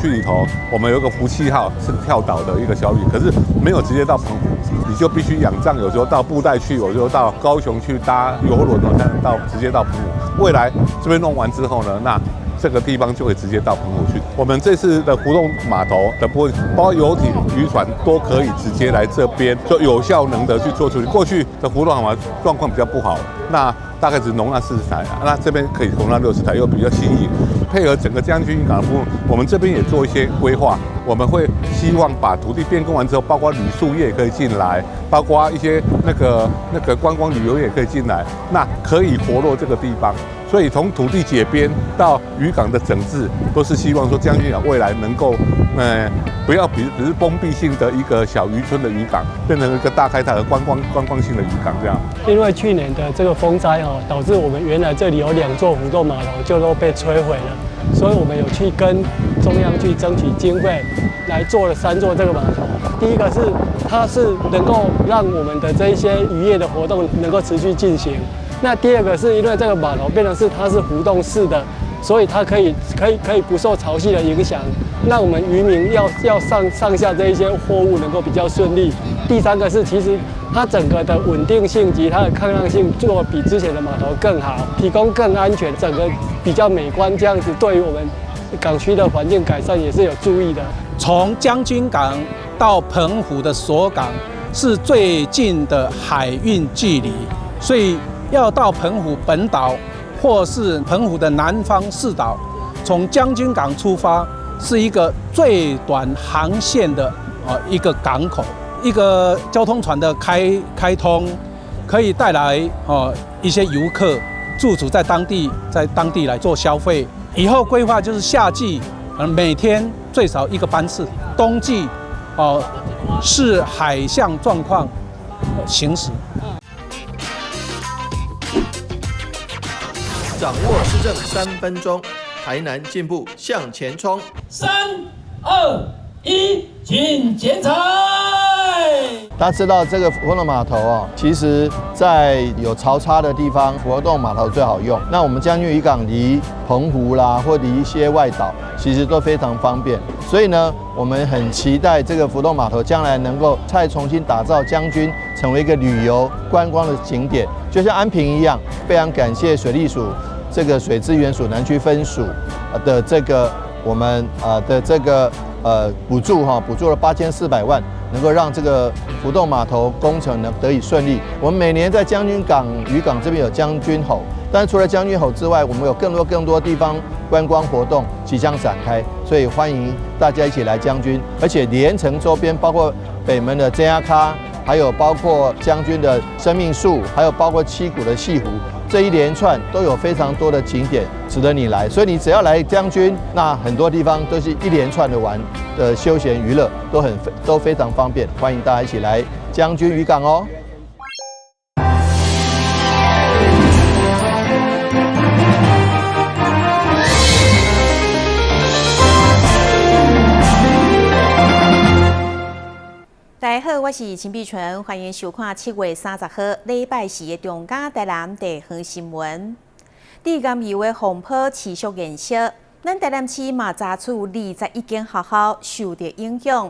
區裡頭，我們有一個福氣號是跳島的一個小旅，可是沒有直接到澎湖，你就必須仰仗有時候到布袋去，有時候到高雄去搭郵輪哦，才能到直接到澎湖。未來這邊弄完之後呢，那這個地方就會直接到澎湖去。我們這次的浮動碼頭的部分，包括遊艇、漁船都可以直接來這邊，就有效能的去做處理。過去的浮動碼頭狀況比較不好，那大概只容納40台，那這邊可以容納60台，又比較新穎。配合整個將軍漁港的部分，我們這邊也做一些規劃。我們會希望把土地變更完之後，包括旅宿業可以進來，包括一些那個觀光旅遊業也可以進來，那可以活絡這個地方。所以從土地解編到漁港的整治，都是希望說將軍港未來能夠，不要比只是封閉性的一個小漁村的漁港，變成一個大開大的觀光性的漁港這樣。因為去年的這個風災哦，導致我們原來這裡有兩座浮動碼頭就都被摧毀了，所以我們有去跟中央去爭取經費，來做了三座這個碼頭。第一個是它是能夠讓我們的這一些漁業的活動能夠持續進行。那第二個是因為這個碼頭變成是它是浮動式的，所以它可以不受潮汐的影響，讓我們漁民要上下這一些貨物能夠比較順利。第三個是其實它整個的穩定性及它的抗浪性做比之前的碼頭更好，提供更安全，整個比較美觀，這樣子對於我們港區的環境改善也是有注意的。從將軍港到澎湖的鎖港是最近的海運距離，所以要到澎湖本島或是澎湖的南方四島，從將軍港出發是一個最短航線的一個港口，一個交通船的開通，可以帶來一些遊客駐足在當地，在當地來做消費。以後規劃就是夏季，每天最少一個班次；冬季，哦，視海象狀況行駛。掌握市政3分鐘，台南進步向前衝。3、2、1，請剪彩。大家知道這個浮動碼頭哦，其實在有潮差的地方，浮動碼頭最好用。那我們將軍漁港離澎湖啦，或離一些外島，其實都非常方便。所以呢，我們很期待這個浮動碼頭將來能夠再重新打造將軍，成為一個旅遊觀光的景點，就像安平一樣。非常感謝水利署這個水資源署南區分署的這個我們的這個補助哈，補助了8400萬，能夠讓這個浮動碼頭工程呢得以順利。我們每年在將軍港漁港這邊有將軍吼，但是除了將軍吼之外，我們有更多更多地方觀光活動即將展開，所以歡迎大家一起來將軍，而且連城周邊包括北門的井仔跤，還有包括將軍的生命樹，還有包括七股的潟湖，這一連串都有非常多的景點值得你來。所以你只要來將軍，那很多地方都是一連串的玩的休閒娛樂，都非常方便。歡迎大家一起來將軍漁港哦。大家好，我是陳碧純，歡迎收看7月30號禮拜四的中嘉台南地方新聞。致癌油的風波持續延燒，咱台南市嘛查出21間學校受著影響。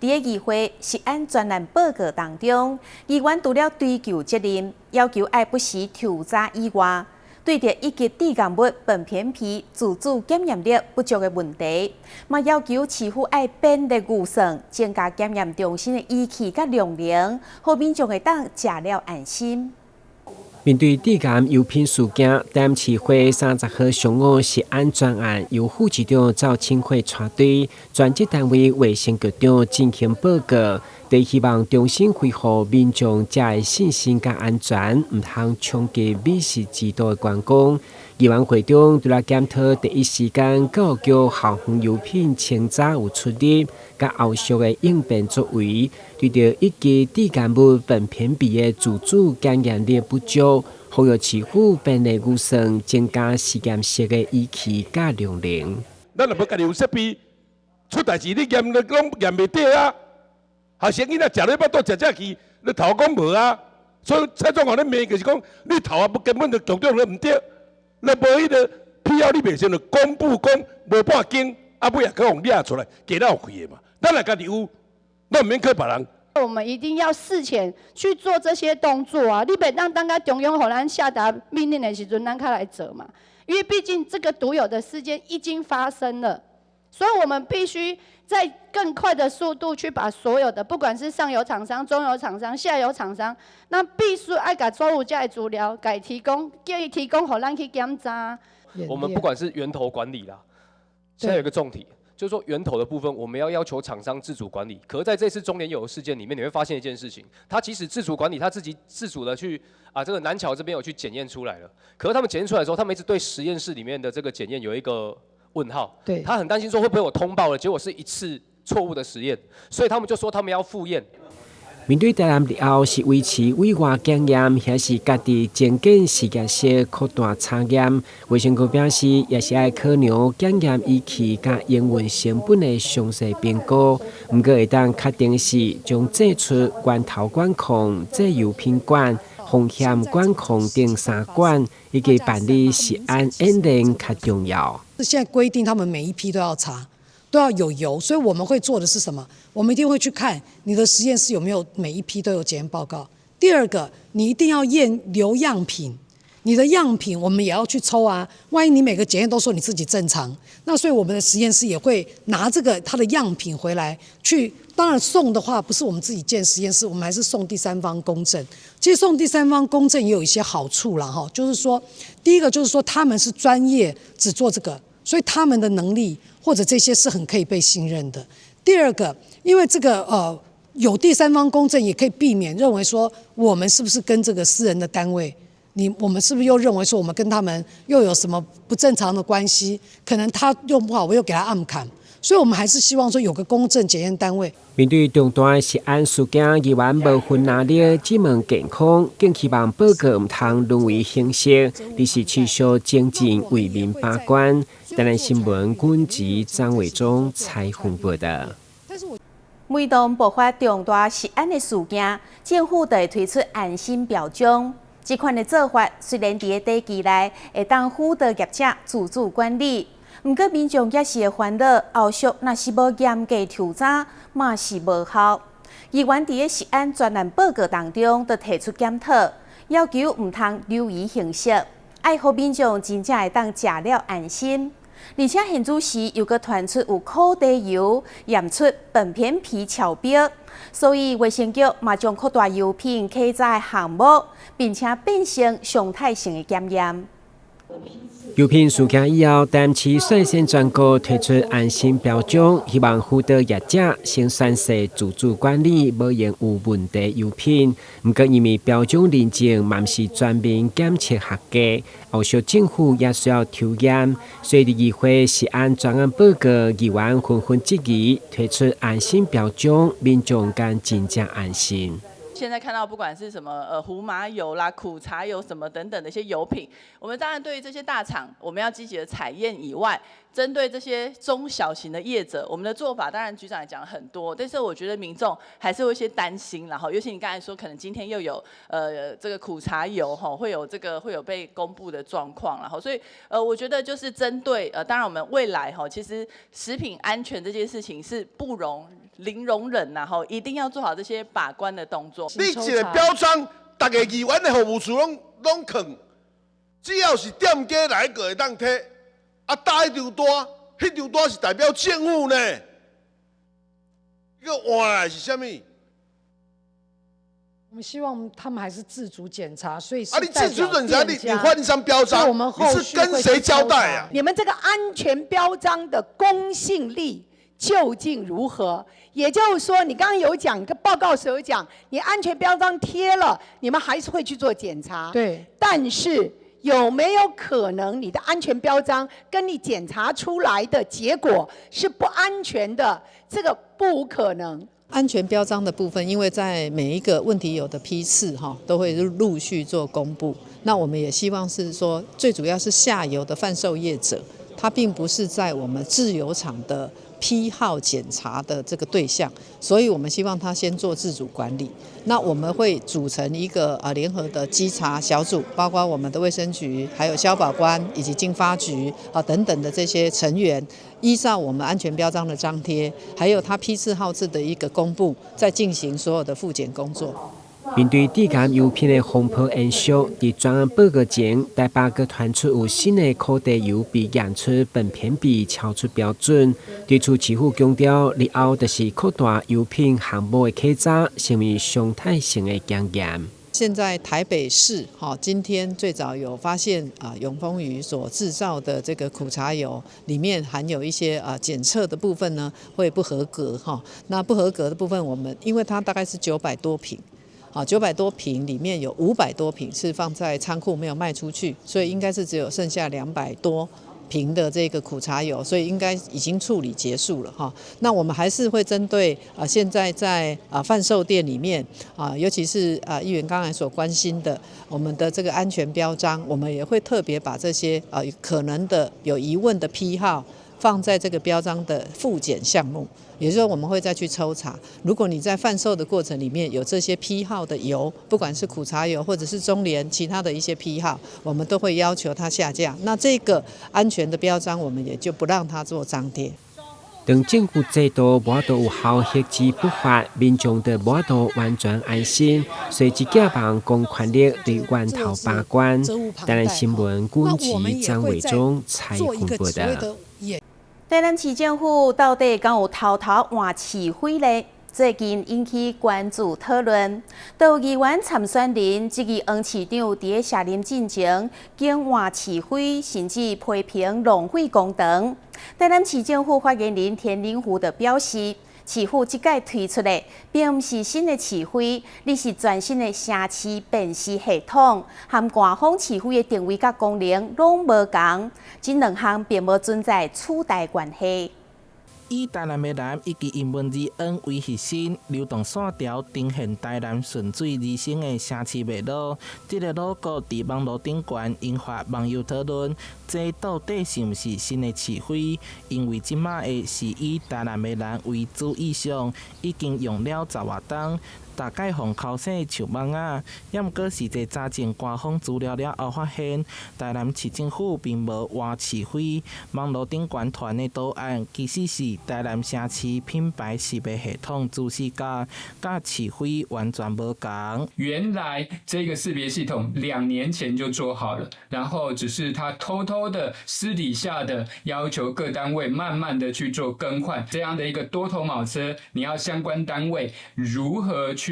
佇个議會食安專案報告當中，議員除了追究責任，要求愛不時抽查以外，對著一級致癌物苯偏鈹自主檢驗力不足的問題，嘛要求市府愛便利預算，增加檢驗中心的儀器佮量能，予民眾會當食了安心。面對致癌油品事件，台南市會30號上午食安專案由副市長趙清慧帶隊，專責單位衛生局長進行報告，佇希望重新恢復民眾食的信心佮安全，毋通衝擊美食之都的觀光。議員會中除了檢討第一時間教育局校園油品清查有出入，佮後續的應變作為，對著一級致癌物苯偏鈹的自主檢驗力不足，呼籲市府便利預算，增加實驗室的儀器佮量能。咱若無家己有設備，出代誌你驗都攏驗袂著啊！學生囡仔食咧腹肚食食去，你頭講無啊！所以蔡總統咧罵就是講，你頭啊不根本就局長都毋對，你無彼個必要，你袂使就公布講無半間，啊尾也閣予掠出來，加了有開的嘛。咱若家己有，咱毋免靠別人。我們一定要事前去做這些動作啊！你袂當等到中央予咱下達命令的時陣，咱才來做嘛。因為畢竟這個毒油的事件已經發生了，所以我們必須在更快的速度去把所有的，不管是上游廠商、中游廠商、下游廠商，那必須愛共所有這的資料，共提供，叫伊提供予咱去檢查。我們不管是源頭管理啦，現在有一個重點。就是說源頭的部分，我們要要求廠商自主管理。可是在這次中聯油事件裡面，你會發現一件事情，他即使自主管理，他自己自主的去啊，這個南僑這邊有去檢驗出來了。可是他們檢驗出來的時候，他們一直對實驗室裡面的這個檢驗有一個問號。他很擔心說會不會我通報了，結果是一次錯誤的實驗，所以他們就說他們要複驗。面對台南日後是維持委外檢驗，還是家己精簡實驗室擴大查驗，衛生局表示，也是愛考量檢驗儀器佮營運成本的詳細評估。毋過會當確定是將祭出源頭管控、製油品管、風險管控等三管，以及辦理食安演練較重要。現在規定他們每一批都要查。都要有油，所以我們會做的是什麼？我們一定會去看你的實驗室有沒有每一批都有檢驗報告。第二個，你一定要驗留樣品，你的樣品我們也要去抽啊。萬一你每個檢驗都說你自己正常，那所以我們的實驗室也會拿這個它的樣品回來去。當然送的話，不是我們自己建實驗室，我們還是送第三方公證。其實送第三方公證也有一些好處啦，哈，就是說，第一個就是說他們是專業，只做這個。所以他們的能力或者這些是很可以被信任的。第二個，因為這個有第三方公證，也可以避免認為說我們是不是跟這個私人的單位，我們是不是又認為說我們跟他們又有什麼不正常的關係？可能他用不好，我又給他暗砍。所以，我們還是希望說有個公正檢驗單位。面對重大食安事件，議員無分藍綠，質問健康，更希望報告毋通淪為形式，而是持續精進為民把關。台南新聞軍籍張偉忠採訪報道。每當爆發重大食安的事件，政府就會推出安心標章。這款的做法雖然佇短期內會當輔導業者自主管理，毋過民眾也是會煩惱，後續若是無嚴格抽查，嘛是無效。議員佇咧食安專案報告當中，就提出檢討，要求毋通流於形式，愛予民眾真正會當食了安心。而且現主時又閣傳出有苦茶油驗出苯偏鈹超標，所以衛生局嘛將擴大油品檢查項目，並且變成常態性的檢驗。油品事件以後，台南市率先全國推出安心標章，希望輔導業者先宣示自主管理，無用有問題油品。毋過因為標章認證嘛毋是全面檢測合格，後續政府也需要抽驗，所以議會食安專案報告，議員紛紛質疑，推出安心標章，民眾敢真正安心。現在看到不管是什麼胡麻油啦、苦茶油什麼等等的一些油品，我們當然對於這些大廠，我們要積極的採驗以外，針對這些中小型的業者，我們的做法當然局長也講了很多，但是我覺得民眾還是會有一些擔心，然後尤其你剛才說可能今天又有這個苦茶油吼會有這個會有被公布的狀況，然後所以我覺得就是針對當然我們未來吼其實食品安全這件事情是不容零容忍，然後一定要做好這些把關的動作。你一個標章，逐个議員的服務處攏囥，只要是店家來個會當提，啊，貼彼張單，彼張單是代表政府呢。這個換來是啥物？我們希望他們還是自主檢查，所以啊，你自主檢查，你換一張標章，你是跟誰交代啊？你們這個安全標章的公信力究竟如何？也就是說，你剛剛有講個報告時候講，你安全標章貼了，你們還是會去做檢查。對。但是有沒有可能你的安全標章跟你檢查出來的結果是不安全的？這個不可能。安全標章的部分，因為在每一個問題油的批次哈，都會陸續做公布。那我們也希望是說，最主要是下游的販售業者，他並不是在我們製油廠的批號檢查的這個對象，所以我們希望他先做自主管理。那我們會組成一個聯合的稽查小組，包括我們的衛生局、還有消保官以及經發局啊等等的這些成員，依照我們安全標章的張貼，還有他批次號次的一個公布，再進行所有的復檢工作。面對致癌油品的風波延續，佇專案報告前，台北閣傳出有新的苦茶油被驗出苯偏比超出標準。對此，市府強調，日後就是擴大油品項目的稽查，成為常態性的經驗。現在台北市哈，今天最早有發現啊，永豐餘所製造的這個苦茶油裡面含有一些啊檢測的部分呢，會不合格哈。那不合格的部分，我們因為它大概是900多瓶。啊，900多瓶裡面有500多瓶是放在倉庫沒有賣出去，所以應該是只有剩下200多瓶的這個苦茶油，所以應該已經處理結束了哈。那我們還是會針對啊，現在在啊販售店裡面啊，尤其是啊議員剛才所關心的我們的這個安全標章，我們也會特別把這些啊可能的有疑問的批號放在這個標章的復檢項目，也就是說我們會再去抽查。如果你在販售的過程裡面有這些批號的油，不管是苦茶油或者是中聯其他的一些批號，我們都會要求它下架。那這個安全的標章，我們也就不讓它做張貼。當政府制度無法度有效遏制不法，民眾就無法度完全安心，隨時寄望公權力對源頭把關。台南新聞軍籍張偉忠採訪報道。台南市政府到底敢有偷偷換市徽咧？最近引起關注討論。都有議員參選人質疑黃市長佇咧卸任進前，更換市徽，甚至批評浪費公帑。台南市政府發言人田靈符就表示，市府這擺推出的並毋是新的市徽，而是全新的城市辨識系統，和官方市徽的定位佮功能攏無仝，這兩項並無存在取代關係。以台南的南以及英文字 N 為核心，流動線條呈現台南順水而生的城市脈絡。這个 logo 佇網路頂懸引發網友討論，這到底是毋是新的市徽？因為這馬的是以台南的南為主意象，已經用了十外冬。大概予剾洗樹木仔，抑毋過實際查證官方資料了後，發現台南市政府並無換市徽，網路頂懸傳的圖案其實是台南城市品牌識別系統主視覺，佮市徽完全無仝。原來這個識別系統2年前就做好了，然後只是他偷偷的私底下的要求各單位慢慢的去做更換，這樣的一個多頭馬車，你要相關單位如何去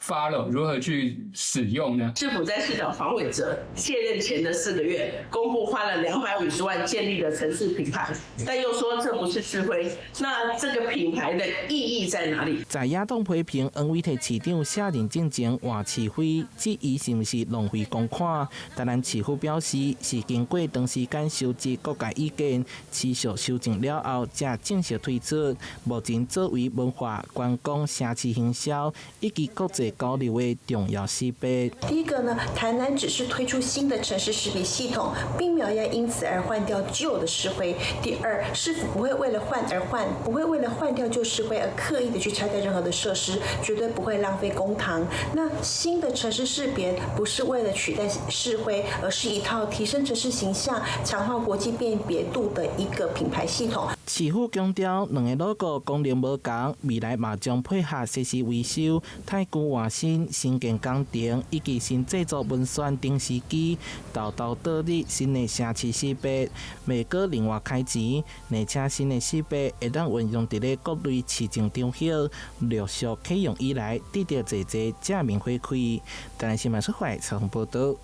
follow，如何去使用呢？市府在市長黃偉哲卸任前的4個月，公布花了250萬建立了城市品牌，但又說這不是市徽，那這個品牌的意義在哪裡？在野黨批評黃偉哲市長卸任進前換市徽，質疑是毋是浪費公款。台南市府表示，是經過長時間收集各界意見，持續修正了後，才正式推出。目前作為文化觀光、城市行銷以及國際交流的重要識別。第一個呢，台南只是推出新的城市識別系統，並沒有要因此而換掉舊的市徽。第二，市府不會為了換而換，不會為了換掉舊市徽而刻意的去拆掉任何的設施，絕對不會浪費公帑。那新的城市識別不是為了取代市徽，而是一套提升城市形象、強化國際辨別度的一個品牌系統。市府強調，兩个 logo 功能無仝，未來嘛將配合設施維修、汰舊換新、新建工程以及新製作文宣等時機，沓沓導入新的城市識別，袂閣另外開錢，而且新的識別會當運用佇咧各類市政場合，陸續啟用以來，得著濟濟正面回饋。台南新聞出發採訪報道。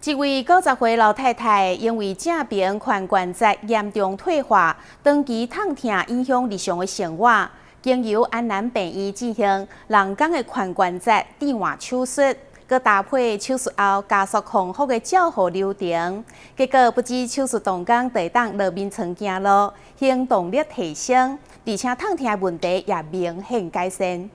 一位90歲老太太因為正爿顴關節嚴重退化，長期痛疼影響日常的生活，經由安南病院進行人工的顴關節置換手術，閣搭配手術後加速康復的照護流程，結果不止手術當工就會當落眠床行路，行動力提升，而且痛疼的問題也明顯改善。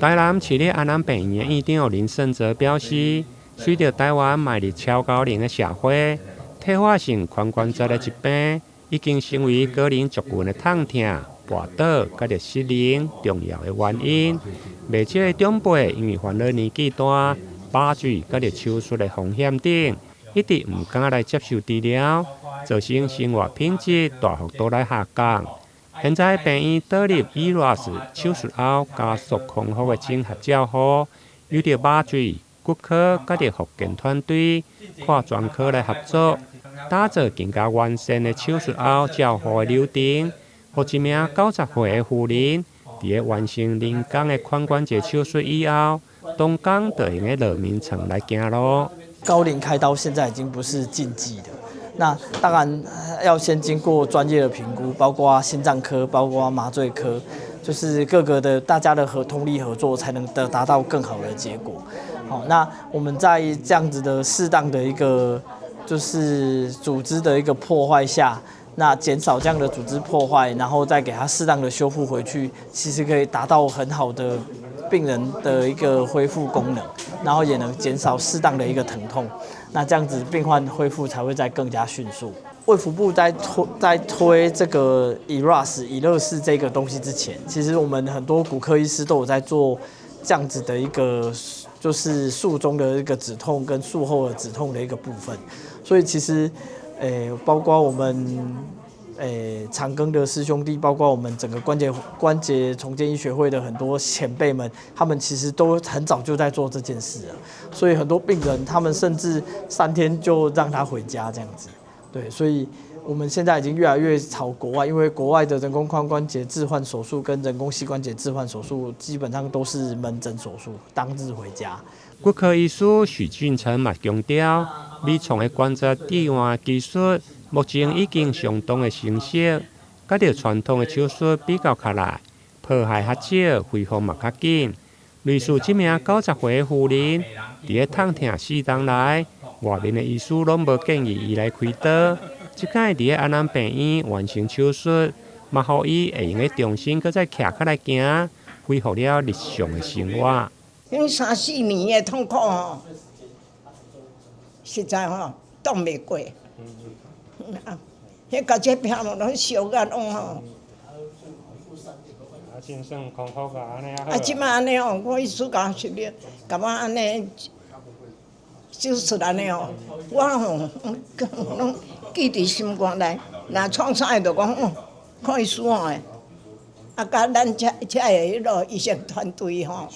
台南市立安南病院院長林勝哲表示，隨著台灣邁入超高齡的社會，退化性顴關節的疾病已經成為高齡族群的痛疼、跋倒佮著失能重要的原因。袂少的長輩因為煩惱年紀大、麻醉佮著手術的風險等，一直毋敢來接受治療，造成生活品質大幅度來下降。現在病院導入 ERAS 手術後加速康復的整合照護，由著麻醉、骨科佮著復健團隊跨專科來合作，打造更加完善的手術後照護的流程，予一名90歲的婦人，佇咧完成人工的髖關節手術以後，當工就會用閣落眠床來行路。高齡開刀現在已經不是禁忌的，那當然要先經過專業的評估，包括心臟科、包括麻醉科，就是各個的大家的合通力合作，才能得達到更好的結果。好，那我們在這樣子的適當的一個就是組織的一個破壞下，那減少這樣的組織破壞，然後再給它適當的修復回去，其實可以達到很好的病人的一個恢復功能，然後也能減少適當的一個疼痛。那這樣子病患恢復才會再更加迅速。衛福部在推這個 ERAS 以樂式這個東西之前，其實我們很多骨科醫師都有在做這樣子的一個，就是術中的一個止痛跟術後的止痛的一個部分。所以其實，包括我們長庚的師兄弟，包括我們整個關節重建醫學會的很多前輩們，他們其實都很早就在做這件事了。所以很多病人，他們甚至3天就讓他回家這樣子。對，所以我們現在已經越來越朝國外，因為國外的人工髖關節置換手術跟人工膝關節置換手術基本上都是門診手術，當日回家。骨科醫師許俊成嘛強調，微創的關節置換技術目前已經相當的成熟，佮著傳統的手術比較起來，破壞較少，恢復嘛較緊。類似這名90歲的婦人，佇咧痛疼4冬來，外面的醫師攏無建議伊來開刀。這擺佇咧安南病院完成手術，嘛予伊會用閣重新閣再徛起來行，恢復了日常的生活。彼三四年的痛苦吼，實在吼擋袂過。啊，彼共這片攏燒甲攏吼。啊，精神康復啊，按呢啊，這擺按呢吼，我醫師共說了，共我按呢手術按呢吼，我吼攏記佇心肝內。若創啥的就講哦，看醫師吼的，啊，佮咱遮遮的彼個醫生團隊吼，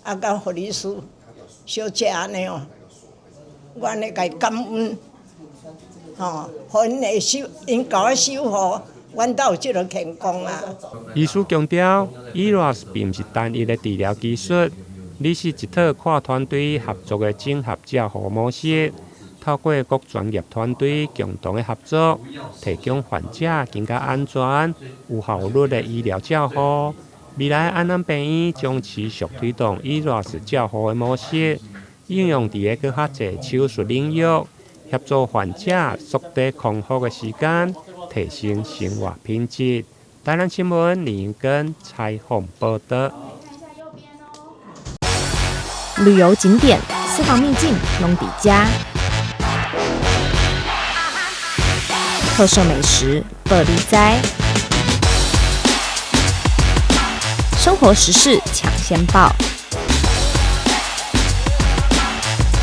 啊，佮護理師小姐按呢吼，我按呢共伊感恩，吼，予𪜶會守，𪜶共我守護，阮才有這个健康啊。醫師強調，ERAS 並毋是單一的治療技術，而是一套跨團隊合作的整合照護模式。透過各專業團隊共同的合作，提供患者更加安全、有效率的醫療照護。未來安南病院將持續推動 ERAS 照護的模式，應用佇咧閣較濟手術領域，協助患者縮短康復的時間，提升生活品質。台南新聞林英根採訪報道。旅遊景點、私房秘境，攏佇遮。特色美食，報你知。生活時事搶先報，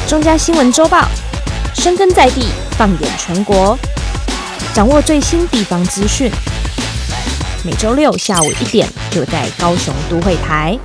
中嘉新聞週報，深耕在地，放眼全國，掌握最新地方資訊。每週六下午1點，就在高雄都會台。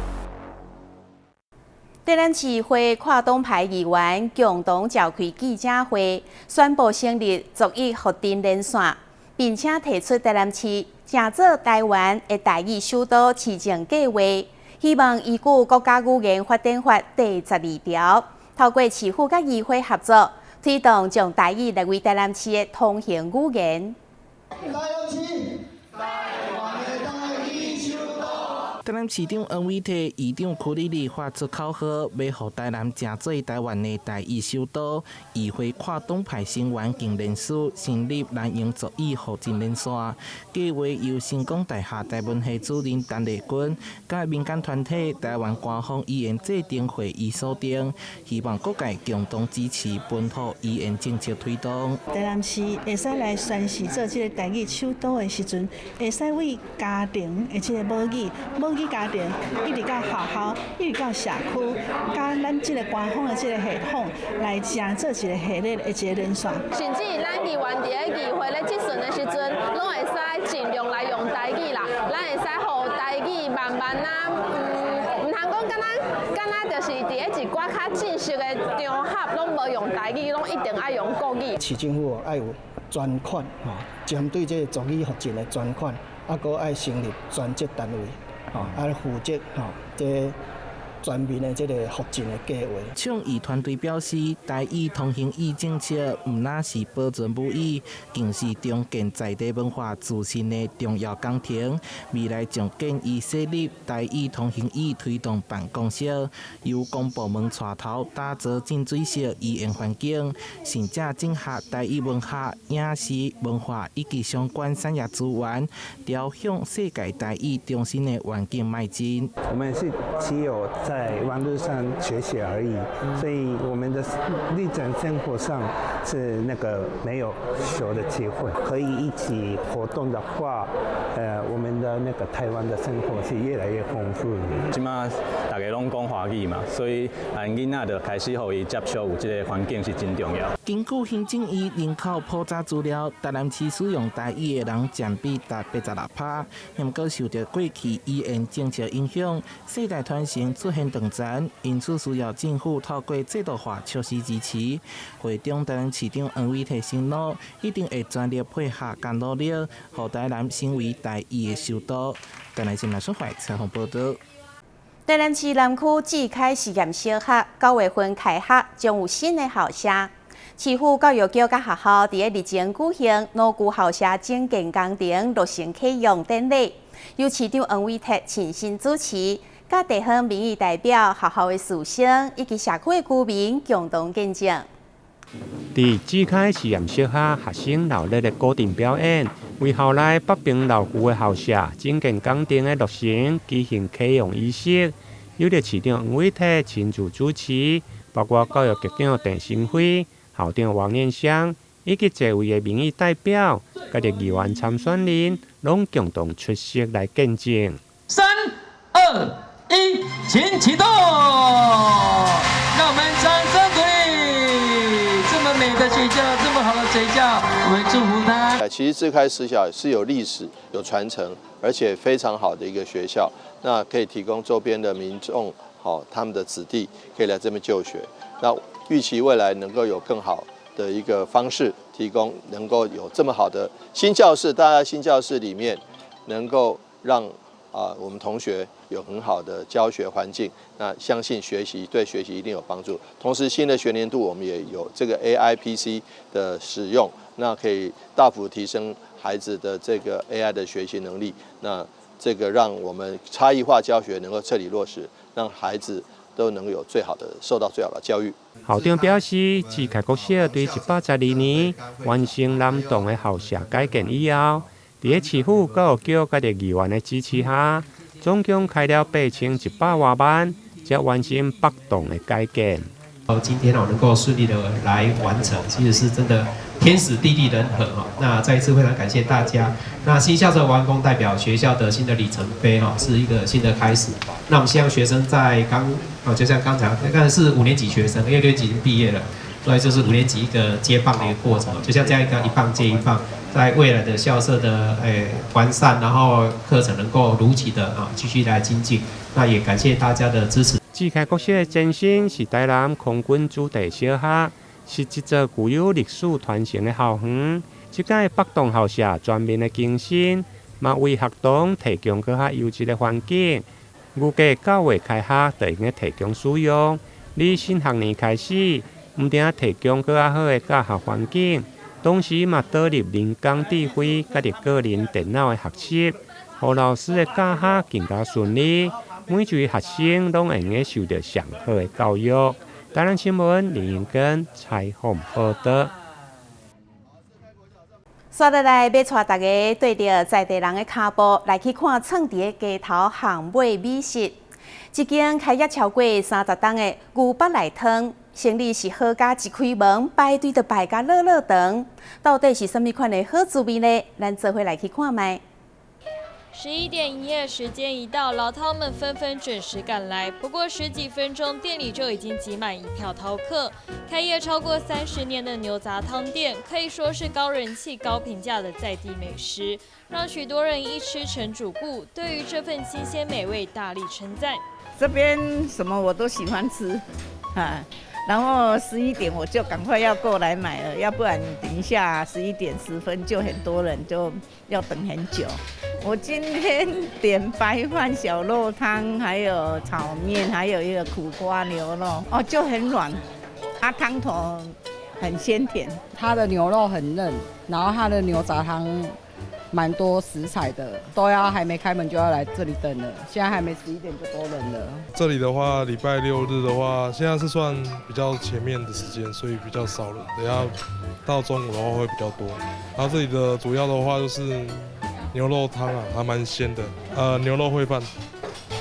台南市會跨黨派議員共同召開記者會，宣布成立族語復振連線，並且提出台南市誠做台灣的台語首都市政計畫，希望依據國家語言發展法第12條，透過市府佮議會合作，推動將台語列為台南市的通行語言。台南市長黃偉哲、議長柯立立發出口號，欲予台南成做台灣的台語首都。議會跨黨派成員竟聯署成立南瀛族語復振連線，計劃由成功大學台文系主任陳麗君，佮民間團體台灣官方語言制定會議鎖定，希望各界共同支持本土語言政策推動。台南市會使來宣示做這个台語首都的時陣，會使為家庭的這个母語、母語家庭，一直到學校，一直到社區，佮咱這个官方的這个系統來成做一個系列的一個連線。甚至咱議員佇咧議會咧質詢的時陣，攏會使盡量來用台語啦，咱會使予台語慢慢啊，毋通講敢若敢若就是佇咧一寡較正式的場合，攏無用台語，攏一定愛用國語。市政府愛有專款吼，針對這个族語復振的專款，啊，閣愛成立專職單位，吼，啊負責吼這全面的這个復振的計劃。倡議團隊表示，台語通行語政策毋但是保存母語，更是重建在地文化自信的重要工程。未來將建議設立台語通行語推動辦公室，由公部門帶頭打造淨水色語言環境，甚至整合台語文學、影視文化以及相關產業資源，朝向世界台語中心的願景邁進。我們是只有在網路上學習而已，所以我們的日常生活上是那個沒有學的機會。可以一起活動的話，我們的那個台灣的生活是越來越豐富。這馬大家攏講華語嘛，所以𪜶囡仔就開始予伊接觸有這个環境是真重要。根據行政院人口普查資料，台南市使用台語的人佔比達86%，毋過受著過去語言政策影響，世代傳承出現斷層，因此需要政府透過制度化措施支持。會長台南市長黃偉哲承諾，一定會全力配合佮努力，予台南成為台語的首都。台南新聞蘇懷採訪報導。台南市南區智開實驗小學9月份開學，將有新的校舍。市府教育局佮學校佇咧日前舉行老舊校舍整建工程落成啟用典禮，由市長黃偉哲親身主持，佮地方民意代表、學校的師生以及社區的居民共同見證。佇智開實驗小學學生鬧熱的鼓陣表演，為校內北爿老舊的校舍整建工程的落成舉行啟用儀式，由著市長黃偉哲親自主持，包括教育局長鄭新輝、校長王念湘以及濟位的民意代表，佮著議員參選人，攏共同出席來見證。三、二、一，請啟動！讓我們掌聲鼓勵。這麼美的學校，這麼好的學校，我們祝福他。其實智開實小是有歷史、有傳承，而且非常好的一個學校。那可以提供周邊的民眾，好他們的子弟可以來這邊就學。那預期未來能夠有更好的一個方式，提供能夠有這麼好的新教室，大家新教室裡面能夠讓我們同學有很好的教學環境，那相信學習對學習一定有幫助。同時，新的學年度我們也有這個 AI PC 的使用，那可以大幅提升孩子的這個 AI 的學習能力。那這個讓我們差異化教學能夠徹底落實，讓孩子都能有最好的受到最好的教育。校長表示，智開國小對112年完成南棟的校舍改建以後，佇咧市府教育局佮著議員的支持下，總共開了8100外萬，才完成北棟的改建。今天哦能夠順利的來完成，其實是真的天時地利人和哈。那再一次非常感謝大家。那新校舍完工，代表學校的新的里程碑哈，是一個新的開始。那我們希望學生在剛哦，就像剛才剛才是五年級學生，因為六年級已經畢業了，所以就是五年級一個接棒的一個過程，就像這樣一個一棒接一棒，在未來的校舍的完善，然後課程能夠如期的啊繼續來精進。那也感謝大家的支持。智開國小的前身是台南空軍子弟小學，是一座具有歷史傳承的校園。這屆北棟校舍全面的更新，嘛為學童提供閣較優質的環境。預計9月開學就會用提供使用。佇新學年開始，毋但提供閣較好的教學環境，同時嘛導入人工智慧佮著個人電腦的學習，予老師的教學更加順利，每一位學生攏會用受著上好的教育。台南新聞林英根採訪報導。煞落來，欲帶大家綴著在地人的跤步來去看創佇个街頭巷尾美食。這間開業超過30冬的牛腹內湯，生理是好佳一開門排隊就排甲落落長，到底是啥物款的好滋味呢？咱做伙來去看覓。 11點營業時間一到，老饕們紛紛準時趕來。不過十幾分鐘，店裡就已經擠滿一票饕客。開業超過30年的牛雜湯店，可以說是高人氣、高評價的在地美食，讓許多人一吃成主顧。對於這份新鮮美味，大力稱讚。這邊什麼我都喜歡吃，啊，然後11點我就趕快要過來買了，要不然等一下11點10分就很多人，就要等很久。我今天點白飯小肉湯，還有炒麵，還有一個苦瓜牛肉，哦，就很軟，啊，湯頭很鮮甜。它的牛肉很嫩，然後它的牛雜湯蠻多食材的，都要還沒開門就要來這裡等了。現在還沒11點就多人了。這裡的話，禮拜六日的話，現在是算比較前面的時間，所以比較少人。等下到中午的話會比較多。然後這裡的主要的話就是牛肉湯啊，還蠻鮮的。牛肉燴飯，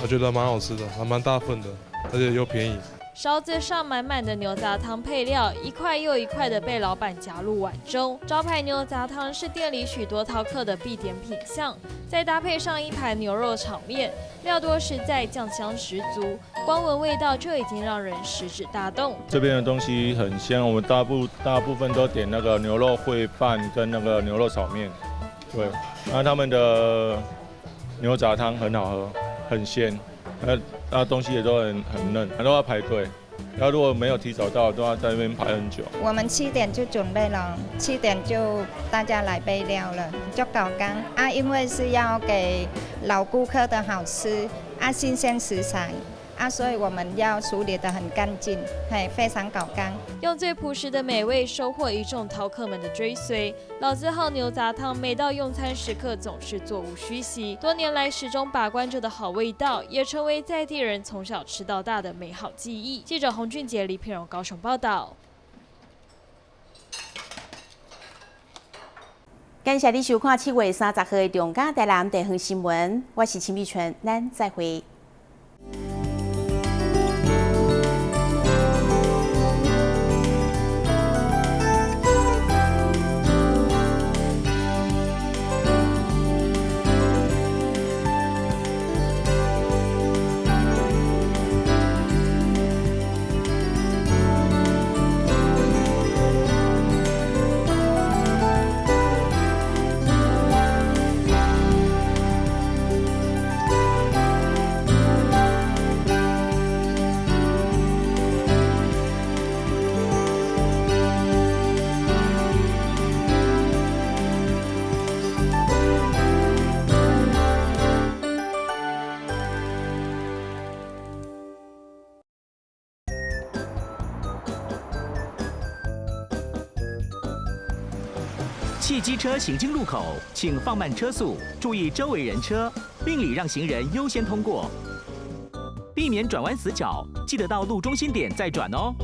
我覺得蠻好吃的，還蠻大份的，而且又便宜。勺子上滿滿的牛雜湯配料，一塊又一塊的被老闆夾入碗中。招牌牛雜湯是店裡許多饕客的必點品項，再搭配上一盤牛肉炒麵，料多實在，醬香十足，光聞味道就已經讓人食指大動。這邊的東西很鮮，我們大部分都點那個牛肉燴飯跟那個牛肉炒麵，對，那他們的牛雜湯很好喝，很鮮。那東西也都很嫩，都要排隊。然後如果沒有提早到，都要在那邊排很久。我們7點就準備了，7點就大家來備料了，就搞剛啊，因為是要給老顧客的好吃啊，新鮮食材啊，所以我們要處理得很乾淨，嘿，非常搞剛。用最樸實的美味收穫一眾饕客們的追隨。老字號牛雜湯，每到用餐時刻總是座無虛席。多年來始終把關著的好味道，也成為在地人從小吃到大的美好記憶。記者洪俊傑、李品榮高雄報道。感謝你收看7月30號的中嘉台南地方新聞，我是秦美純，咱再會。汽機車行經路口，請放慢車速，注意周圍人車，並禮讓行人優先通過，避免轉彎死角。記得到路中心點再轉哦。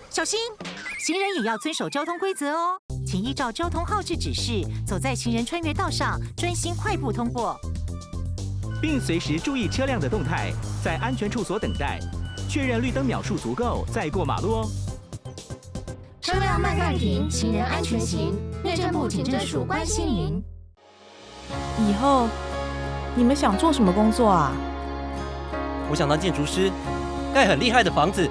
小心，行人也要遵守交通規則哦，請依照交通號誌指示，走在行人穿越道上，專心快步通過，並隨時注意車輛的動態，在安全處所等待，確認綠燈秒數足夠再過馬路哦。車輛慢慢停，行人安全行。內政部警政署關心您。以後你們想做什麼工作啊？我想當建築師，蓋很厲害的房子。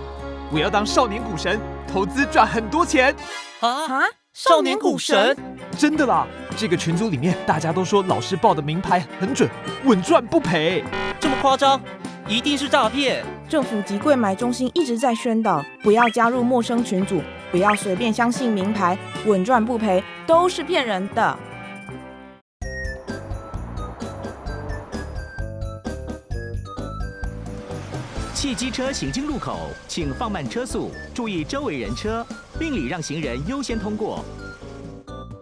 我要當少年股神，投資賺很多錢。啊！少年股神？真的啦！這個群組裡面大家都說老師報的明牌很準，穩賺不賠。這麼誇張？一定是詐騙！政府及櫃買中心一直在宣導，不要加入陌生群組，不要隨便相信明牌，穩賺不賠都是騙人的。汽機車行經路口，請放慢車速，注意周圍人車，並禮讓行人優先通過，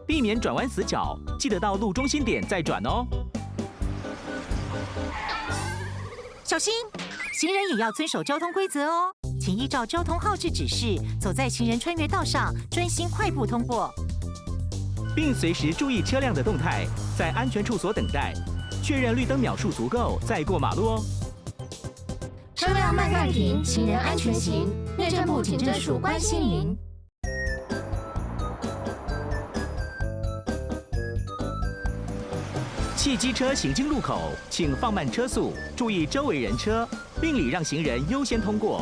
避免轉彎死角。記得到路中心點再轉哦。小心，行人也要遵守交通規則哦，請依照交通號誌指示，走在行人穿越道上，專心快步通過，並隨時注意車輛的動態，在安全處所等待，確認綠燈秒數足夠再過馬路哦。車輛慢慢停，行人安全行。內政部警政署關心您。汽機車行經路口，請放慢車速，注意周圍人車，並禮讓行人優先通過。